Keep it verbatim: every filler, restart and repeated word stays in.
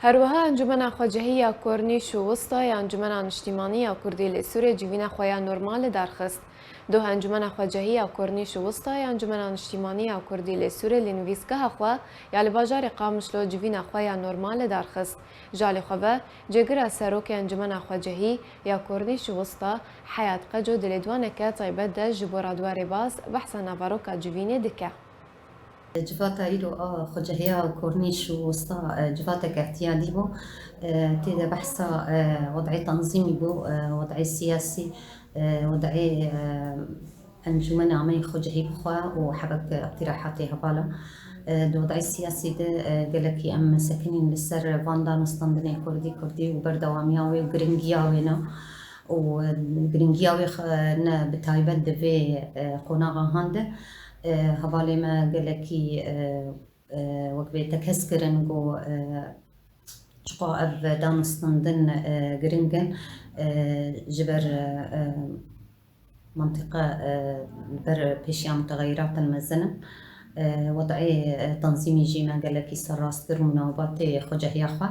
Her wiha Encûmena Xwecihî ya Kornîş û Wista ya Encûmena Niştîmanî ya Kurdî li Sûrê civîna xwe ya normal li dar xist. Doh Encûmena Xwecihî ya Kornîş û Wista ya Encûmena Niştîmanî ya Kurdî li Sûrê li nivîsgeha xwe ya li bajarê Qamişlo civîna xwe ya normal li dar xist. Ji alî xwe ve, cêgira serokê Encûmena Xwecihî ya Kornîş û Wista, Heyat Qeco di lêdwaneke taybet de ji bo Radyo Rêbaz behsa naveroka civînê dike. Civata îro a Xwecehiya Kornîş û Wista, e, civateke îhtiyadî bû. E, tê de behsa, e, wed'ê tanzîmî bû, e, wed'ê siyasî, e, wed'ê, e, encûmena me Xwecehî bixwe û hebek îqtîrahatê hevala. E, di wed'ê siyasî de, e, gelekî em sekinîn li ser van danûstandinê kurdî kurdî û berdewamiya wê û giringiya wê ne. û giringiya wê xwe ne bi taybet di vê, e, qonaxa han de, e, hevalê me gelekî, e, e, wek vê tekez kirin ku, e, çiqa ev danûstandin, e, giring in, e, ji ber, e, mantiqe, e, li ber pêşiya muteɣeyiratin mezin in. E, wed'ê, e, tanzîmî jî me gelekî serrast kir û navbatê xwecehiya xwe.